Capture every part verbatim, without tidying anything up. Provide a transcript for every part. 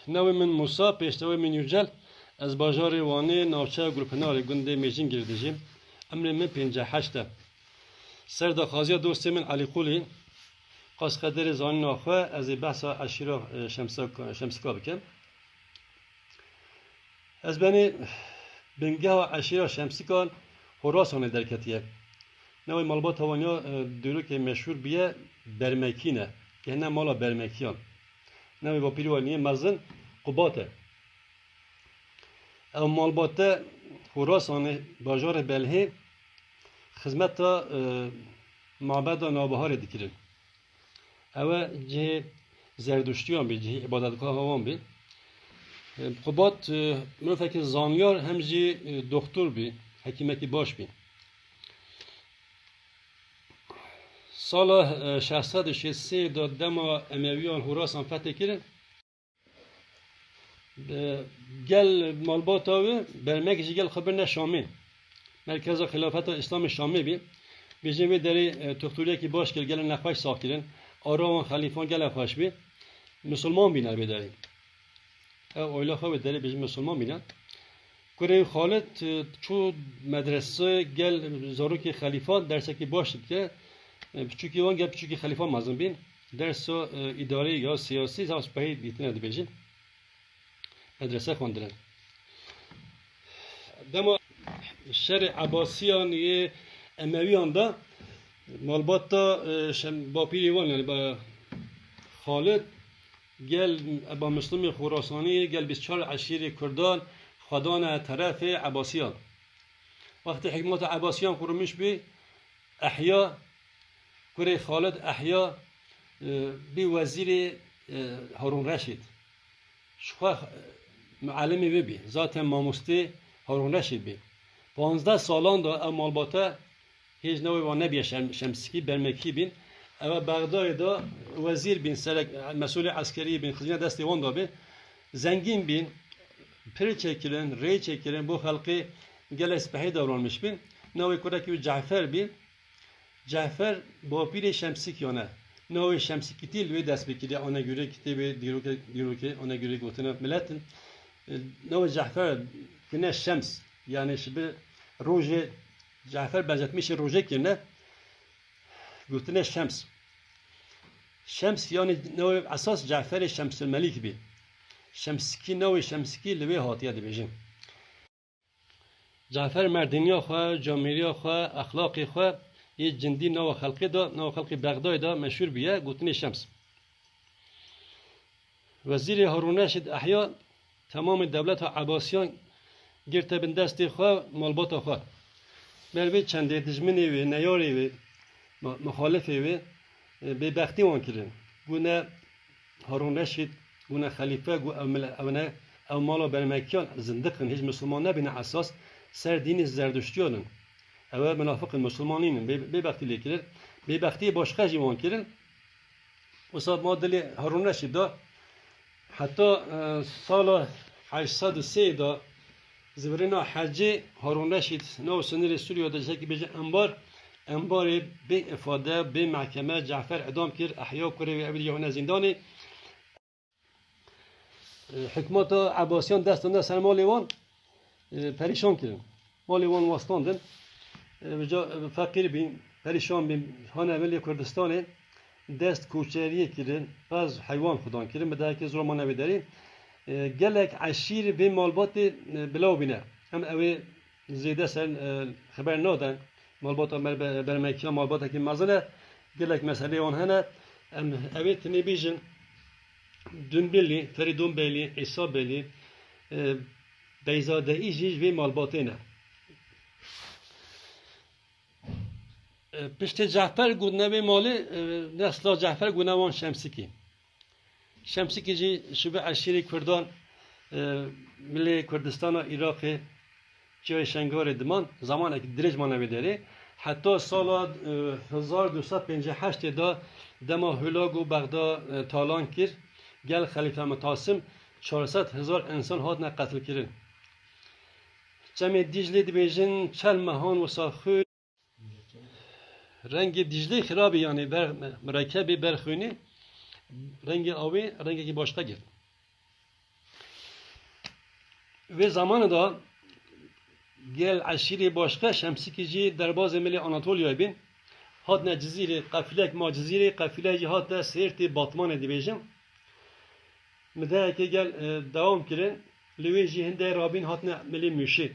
Navê min Musa, pêştewê min Yücel. Ez bajarê Wanê, navçeya Gulpinarê, gundê Mêjîngir dijîm. Emrê min pêncî heşt e. Ser daxwaziya dostê min Elî Qulî, qas qederê zanîna xwe, ez ê behsa eşîra, e, Şemsa-, Şemsika bikim. Ez benê bingeha eşîra Şemsikan Horasanê derketiye. Navê malbata wan ya, e, dîrokê meşhûr bûye Bermekî ne. Gehne mala Bermekiyan. Navê bapîrê wan yê mezin Qubat e. Ew malbate Horasanê bajarê Belhê xizmeta, e, mabeda Navbiharê dikirin. Ew e cihê Zerduştiyan bî, cihê îbadetgeha wan bî. E, Qubat, e, mirovekî zanyar hem jî, e, doxtor bî, hekîmekî baş bî. Sala, e, şeş sed û şêst û sê de dema Emewiyan Horasan fethê kirin, e, gel malbata wê Bermek jî gel xwe birine Şamê. Merkeza Xilafeta Îslamê Şamê bî. Bêjin vê derê, e, toxtoriyekî baş kir, gelê nexweş sax kirin. Ara wan xelîfan gelek xweş bî. Misilman bîne vê derê. Ew oyla xwe wê derê bêjin misilman bîne. Kurê Xalid, e, çû medrese gel zarokê xelîfa dersekî baş dike. E, piçûkî wan gel piçûkî xelîfa mezin bîn. Dersa, e, îdarî ya siyasî, zaf spehî dîtine dibêjin. Medrese xwendine. Dema şerê Ebasiyan yê Emewiyan de malbata, e, şem-, bapîrê wan, yani ba-, Xalid, gel Eba Muslimê Xorasanî, gel bîst çar eşîrê Kurdan xwe dane terefê Ebasiyan. Wextê hikûmeta Ebasiyan qurulmuş bî, Ehya, kurê Xalid Ehya, e, bî wezîrê, e, Harûn Reşîd. Ji xwe, e, muallimê wê bî. Zaten mamostê Harûn Reşîd bî. Panzdeh salan de ew malbate hêj navê wan nebiye Şem-, Şemsikî, Bermekî bîn. Ew ê Bexdayê de wezîr bîn, serek, mesûlê eskerî bîn, xizîne destê wan de bî. Zengîn bîn, pir çêkirin, rê çêkirin, bo xelkê gelek spehî davranmiş bîn. Navê kurekî wî Cefer bî. Cefer bapîrê Şemsikiyan e. Navê Şemsikîtî li wê dest pê kiriye, anegûrê kitêbê dîrokê, dîrokê anegûrê gotina milet in. E, navê Cefer kine Şems, yani ji bi rojê, Cefer benzetmişê rojê kirine, gotine Şems. Şems yani navê esas Ceferê Şemsilmelîk bî. Şemsikî, navê Şemsikî li wê hatiye dibêjin. Cefer merdiniya xwe, camêriya xwe, exlaqê xwe yê cindî nava xelkê de, nava xelkê Bexdayê de meşhûr bûye, gotinê Şems. Wezîrê Harûn Reşîd Ehya temamê dewleta Ebasiyan girte bin destê xwe, malbata xwe. Ber vê çendê dijminê wê, neyarê wê, mu-, muxalifê wê, e, bêbextî wan kirin. Gune Harûn Reşîd, gune xelîfe, got ew mile-, ew ne, ew mala Bermekiyan zindiq in, hêj misilman nebîne esas, ser dînê Zerduştiyan in. Ew ê munafiq in, misilman nînin, bê-, bêbextî lê kirin. Bêbextiyê başqe jî wan kirin. Wisa ma dilê Harûn Reşîd da, heta, e, sala heşt sed û sê da zivirina hecê Harûn Reşîd nav sinirê Sûriya de ji yekî bêje embar, embarê bê îfade, bê mehkeme Cefer idam kir, Ehya kurê wê ew dî yewne zîndanê. E, hikmeta Ebasiyan dest da ser malê wan, e, perîşan kirin. Malê wan westandin. E, vêca, e, feqîr bîn, perîşan bîn, hane belê Kurdistanê dest koçeriyê kirin, pez heywan xudan kirin, bi dayikê zor mane vê derê. E, gelek eşîr vê malbatê, e, bilaw bîne. Em ew ê zêde ser, e, xeber nadin. Malbata me be-, Bermekiya malbatekî mezin e. Gelek meseleyê wan hene. Em ew ê tinê bîjin. Dunbelî, Ferîdunbelî, Îsabelî, e, Beyzadeî jî ji vê malbatê ne. E, piştê Cefer gotine vê malê, e, nesla Cefer gotine wan Şemsikî. Şemsikî jî şibe eşîrê Kurdan, e, milê Kurdistana Iraqê, çiyayê Şengalê diman, zamanekî dirêj mane vê derê. Heta sala, e, hezar du sed pêncî heştê de dema Hulag û Bexda, e, talan kir, gel Xelîfe Mitasim çar sed hezar însan hatine qetilkirin. Çemê Dîclê dibêjin çel mehan wisa xwîn. Rengê Dîclê xirabî, yanî ber, mirekebê berxwînê rengê awê rengekî başqa girt. Vê zamanê de gel eşîrê başqa Şemsikî jî derbazê milê Anatoliyayê bîn. Hatine Cizîrê, qefîlek ma Cizîrê, qefîlek jî hate Sêrtê Batmanê dibêjin. Mideyekê gel, e, dewam kirin. Li wê jî hindê rabîn hatine milê Mûşê.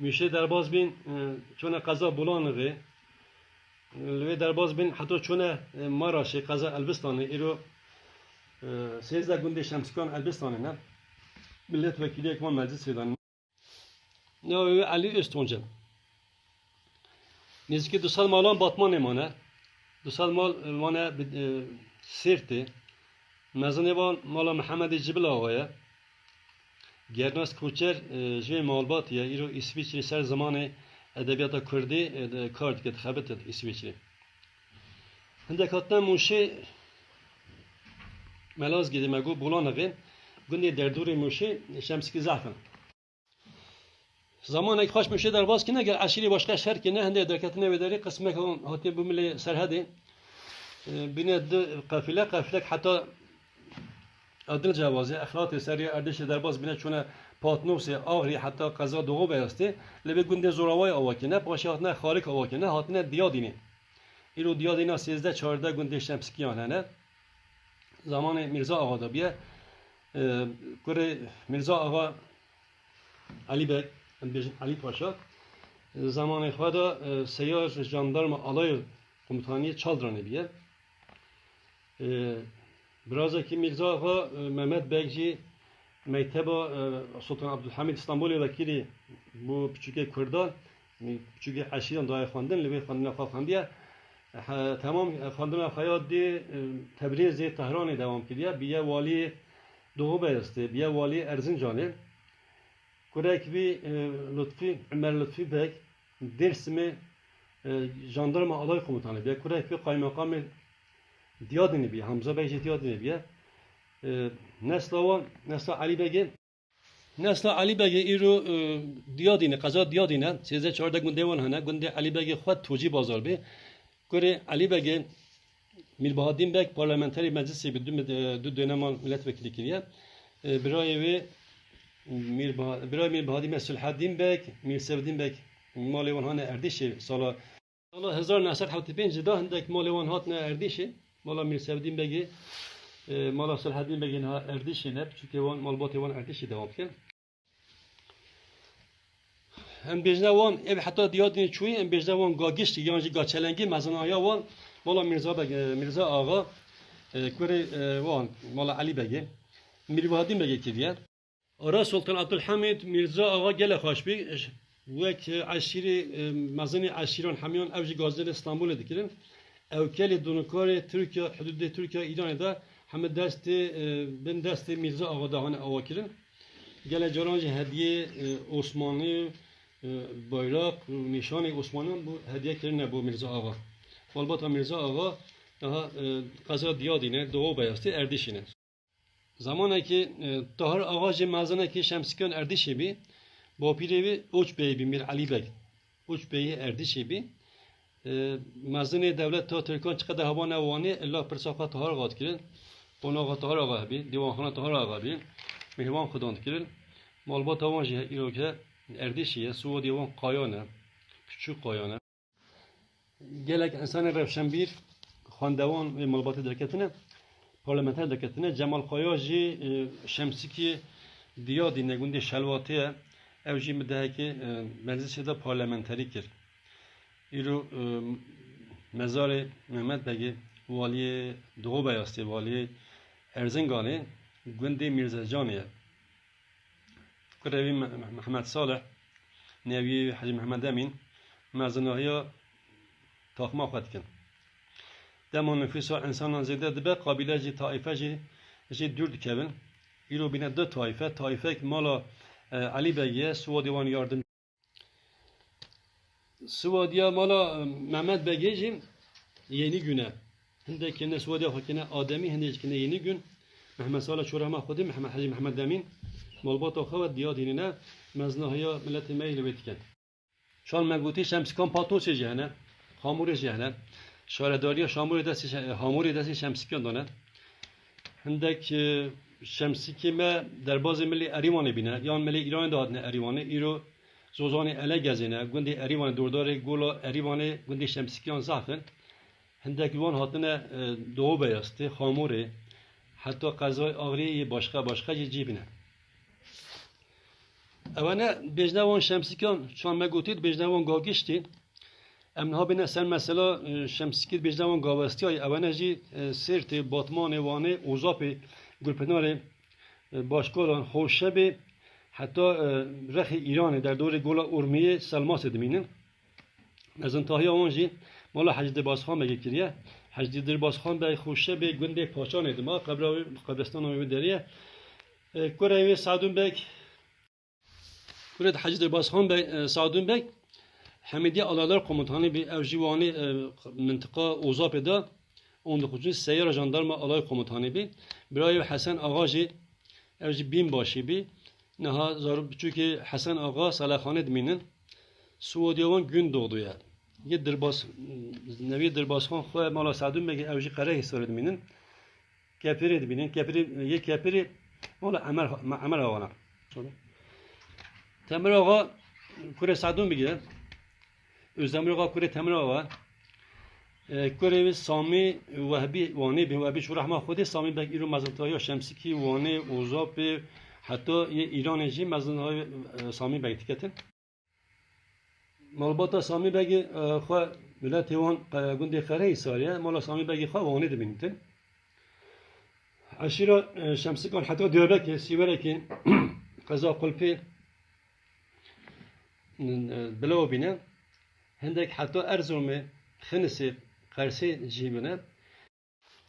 Mûşê derbaz bîn, e, çûne qeza Bolanixê. Li wê derbaz bîn heta çûne, e, Maraşê, qeza Elbistanê. Îro, e, sêzdeh gundê Şemsikan Elbistanê ne. Millet wekîliyek wan meclisê de. Navê wê Elî Oztunc e. Nêzîkî du sed malan Batmanê mane. Du sed mal, e, mane bi, e, Sêrtê. Mezinê wan mala Mihemedê Cibil Axa ye. Gernas Koçer, e, ji wê malbatî ye. Îro Îsvîçrê ser zimanê edebiyata kurdî, e, de kar dike, dixebite Îsvîçrê. Hindek hatine Mûşê, Melazgîrê me got Bolanixê, gundê derdorê Mûşê, Şemsikî zehf in. Zamanek xweş Mûşê derbas kine, gel eşîrê başqa şer kine, hindê derketine wê derê, qismek hatiye bû milê Serhedê. E, bîne du qefîle, qefîlek heta Edil Cewazê, Efratê, Serê Erdîşê derbas bîne çûne Patnosê, Axrî, heta qeza Doğu Beyaztê, li vê gundê Zoravayê ava kine, paşê hatine Xalik ava kine, hatine Diyadînê. Îro Diyadîna sêzdeh çardeh gundê Şemsikiyan hene. Zamanê Mîrza Axa de bîye. E, kurê Mîrza Axa Elî Beg, em bêjin Elî Paşa, e, zamanê xwe de, e, seyar jandarma alayê komutaniyê Çaldiranê bîye. E, birazekî Mîrza Axa, e, Mehmet Beg jî mekteba, e, Sultan Abdulhamid Stenbolê vekirî bû piçûkê Kurdan, piçûkê eşîran daye xwendin, li vê xwendina xwe xwendiye. He, temam, e, xwendina xwe ya dê, e, Tebrêzê, Tehranê dewam kiriye. Biye waliyê Doğu Beyaztê, biye waliyê Erzincanê. Kurek wî, e, Lutfî, Umer Lutfî Beg, Dêrsimê, e, jandarma alay komutanê biye. Kurek wî qaymeqamê Diyadînê biye. Hamza Beg jî Diyadînê biye. E, nesla wan, nesla Elî Begê. Nesla Elî Begê îro, e, Diyadîne, qeza Diyadîne, sêzdeh çardeh gundê wan hene. Gundê Elî Begê xwe Tocî Bazar bê. Kurê Elî Begê, Mîr Bahadîn Beg parlamenterê meclisê bi du, e, du dönema milletvekilî kiriye. E, birayê wê Mîr Bah-, birayê Mîr Bahadîn Beg, Sulhedîn Beg, Mîr Sevdîn Beg, malê wan hane Erdîşê sala Sala hezar neh sed hewtê pênc de hindek malê wan hatine Erdîşê. Mala Mîr Sevdîn Begê, e, mala Selhedîn Begê niha Erdîşê ne, piçûkê wan, malbatê wan Erdîşê dewam dikin. Em bêjine wan, ev heta Diyadînê çûyî, em bêjine wan ga giştî yan jî ga çelengî, mezinahiya wan mala Mîrza Beg, e, Mîrza Axa, e, kurê, e, wan, mala Elî Begê, Mîr Bahadîn Begê kiriye. Ara Sultan Abdulhamid Mîrza Axa gelek xweş bî. Wek eşîrê, e, mezinê eşîran hemiyan ev jî gazdêrê Stenbolê dikirin. Ewkelê donukarê Tirkiye, hududê Tirkiye Îranê de heme destê, e, bin destê Mîrza Axa de hane ava kirin. Gelek caran jî hediyê, e, Osmanî, e, bayraq û nîşanê Osmanî bû hediye kirine bo Mîrza Axa. Malbata Mîrza Axa daha, e, qeza Diyadî ne, Doğu Beyaztê, Erdîşî ne. Zamanekî, e, Tahir Axa jî mezinekî Şemsikan Erdîşê bî. Bapîrê wî Oç Bey bî, Mîr Elî Beg. Oç Beyê Erdîşê bî. E, mezinê dewlet ta Tirkan çiqede hebane Wanê, illa pirsa xwe Tahir Axa dikirin. Qonaxa Tahir Axa hebî, dîwanxana Tahir Axa bî. Mêhwan xudan dikirin. Malbata wan jî îroke Erdîşê ye, siwadiya wan Qayan e, Piçûk Qayan e. Gelek însanê rewşenbîr, xwendewan wê malbatê derketine, parlamenter derketine. Cemal Kaya jî, e, Şemsikî Diyadî ne, gundê Şelwatê ye. Ew jî mi dehekê, e, meclisê de parlamenterî kir. Îro, e, mezarê Mehmet Begê, waliyê Doğu Beyaztê, waliyê Erzinganê, gundê Mîrzecanê ye. Kurê wî Me-, Me-, Mehmed Salih, newiyê wî Hecî Mehmed Emîn, mezinahiya taxma xwe dikin. Dema nifûsa însanan zêde dibe, qabîle jî, taîfe jî, jî dûr dikevin. Îro bîne du taîfe, taîfek mala, e, Elî Begê ye, siwadê wan yardim. Siwadiya mala, e, Mehmet Begê jî Yeni Güne. Hindek kine siwadiya xwe kine Ademî, hindek kine Yeni Gün. Mehmet Salih Çorema Xwedî, Mehmet Hecî Mehmet Demîn. Malbata xwe ve Diyadînî ne, mezinahiya miletê me yê li wê dikin. Çal me gotî Şemsikan Patosê jî hene, Xamûrê jî hene. Şaredariya Şamûrê destê Şe-, Hamûrê destê Şemsikan dane. Hindek, e, Şemsîkê me derbazê milê Erîvanê bîne, yan milê Îranê de hatine Erîvanê. Îro zozanê Elegezê ne, gundê Erîvanê, dordarê gola Erîvanê, gundê Şemsîkiyan zaf in. Hindek li wan hatine, e, Doğu Beyaztê, Xamorê, heta qezayê Axriyê yê başqa, başqa jî cî bîne. Ewe ne bêjne wan Şemsîkiyan, çan me gotî, bêjne wan gagiştî. Em niha bîne ser mesela, e, Şemsîkî bêjne wan gavestiyayê, ewe ne jî, e, Sêrtê, Batmanê, Wanê, Ozapê, Gulpinarê, e, Başkoran, Xoşebê, heta, e, rexê Îranê, derdorê gola Urmiyê, Selmasê dimînin. Mezintahiya wan jî mala Hecî Dirbasxan Begê kiriye. Hecî Dirbasxan Beg Xoşebê gundê Paçanê dima, qebra wê, qebristana wê derê ye. E, kurê wê Sadûn Beg, kurê Hecî Dirbasxan Beg, e, Sadûn Beg, Hemîdiye Alaylar Komutanı bî, ew jî Wanê, e, mintiqa Ozapê de on dokuzuncu Seyyara Jandarma Alay Komutanı bî. Birayê wê Hesen Axa jî, ew jî bînbaşî bî. Niha zarok biçûkê Hesen Axa Salexanê dimînin. Suwadiya wan Gündoğdu ye. Yê Dirbas, neviyê Dirbasxan xwe mala Sadûn Begê, ew jî Qerehisarê dimînin. Kepirê dibînin. Kepirê, yê Kepirê mala Emer, Emer Axa ne. Temir Axa kurê Sadûn Begê. Özdemir Axa kurê Temir Axa. E, kurê wê Samî Wehbî Wanê bî, Wehbî çû rehma Xwedê, Samî Beg îro mezintahiya Şemsîkî, Wanê, Ozapê, heta yê Îranê jî mezintahiya, e, Samî Beg diketin. Malbata Samî Begê, e, xwe miletê wan, e, gundê Qerehisarê ye, mala Samî Begê xwe Wanê dimînitin. Eşîra, e, Şemsikan heta Diyarbekir, Sîwerekê, qeza Qulpê, e, bila bîne. Hindek heta Erzurumê, Xinisê, Qersê cî bîne.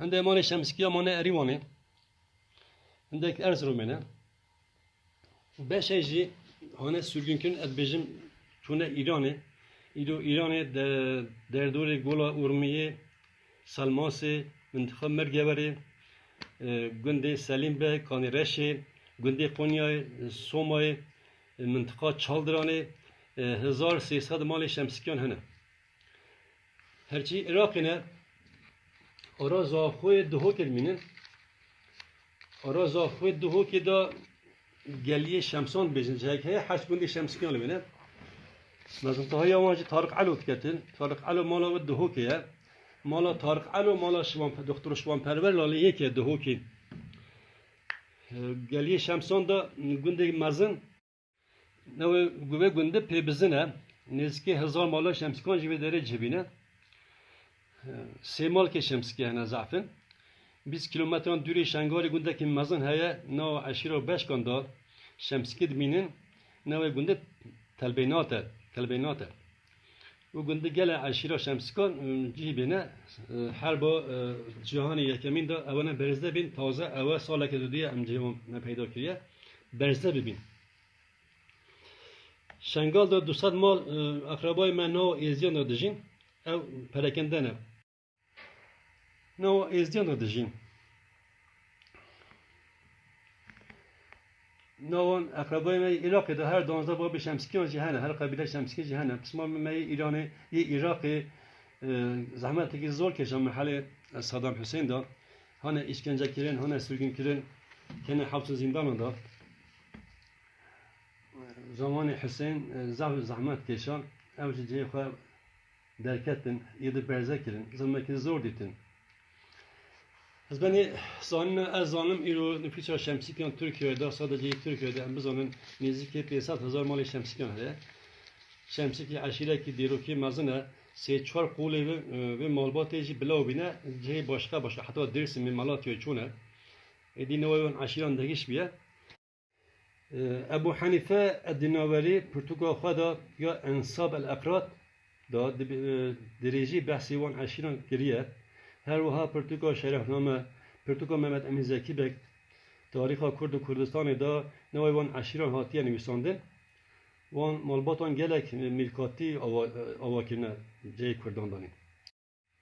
Hindê malê Şemsikiya mane Erîwanê. Hindek Erzurumê ne. Beşê jî hane sürgünkirin, ez dibêjim, çûne Îranê. Îro Îranê de, derdorê gola Urmiyê, Selmasê, mintiqa Mirgewerê, e, gundê Selîm Beg, Kanê Reşê, gundê Qonyayê, Somayê, e, mintiqa Çaldiranê, e, hezar sê sed malê Şemsikiyan hene. Herçî Iraqê ne, ara Zaxoyê Duhokê dimînin. Ara Zaxoyê Duhokê de Geliyê Şemsan dibêjin, cihek heye, heşt gundê Şemsikiyan li wê ne. Mezintahiya wan jî Tariq Elo diketin. Tariq Elo mala wê Duhokê ye. Mala Tariq Elo, mala Şivan, Doktor Şivan Perwer Lalê yek e Duhokê. Geliyê Şemsan de gundê mezin, Newê gu-, vê gundê pê bizin e. Nêzîkê hezar mala Şemsikan jî vê derê cihbîne. Sê malkê Şemsikê hene zaf in. Bîst kîlometran dûrê Şengalê gundekî mezin heye. Nawa eşîra Beşkan de Şemsikê dimînin. Newê gundê Telbeynat e. Telbeynat e. Û gundê gele eşîra Şemsikan, ım, cihbîne, e, herba, e, cîhanê yekemîn de ewe ne berzde bîn. Taze ewe saleke didû ye em cihê wan me peyda kiriye. Berzde bibîn. Şengal de du sed mal, e, eqrebayê me nava Êzdiyan de dijîn. Ew perekende ne. Nava Êzdiyan de dijîn. Nawan eqrebayê me yê Iraqê de her duwazdeh babê Şemsikiyan jî hene, her qebîle Şemsikî jî hene. Pismamê me yê Îranê, yê Iraqê, e, zehmetekî zor kêşan merhelê Saddam Hussein de. Hane îşkence kirin, hane sürgün kirin, kene heps û zîndanan de. Zamanê Husên, e, zaf zehmet kêşan, ew ji cihê xwe derketin, yê di berze kirin, zilmekî zor dîtin. Ez benê zanîna, ez zanim îro nifûsa Şemsîkiyan Tirkiyeyê de, sadece yê Tirkiyeyê de, em bizanin nêzîkî pênc sed hezar malê Şemsîkiyan heye. Şemsîkî eşîrekî dîrokî mezin e, sê çar qolê vê, e, vê malbatê jî bila bîne, cihê başqa başqa, heta Dêrsimê, Malatyayê çûne. Êdî newê wan eşîran degiş bîye. Ebu Henîfe Edînawerî pirtûka xwe de ya Ensab el-Eqrat de di-, e, dirêjî behsê wan eşîran kiriye. Her wiha pirtûka Şerefname, pirtûka Mehmet Emîn Zekî Beg, Tarîxa Kurd û Kurdistanê de newê wan eşîran hatiye nivîsandin. Wan malbatan gelek mîlkatî ava, ava kirine cihê Kurdan danîn.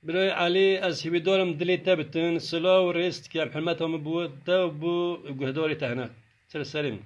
Birayê Elî, ez hîvîdar im dilê te bitin. Silav û rêz dikim. Hurmeta min bo te û bo guhdarê te hene. Ser serê min.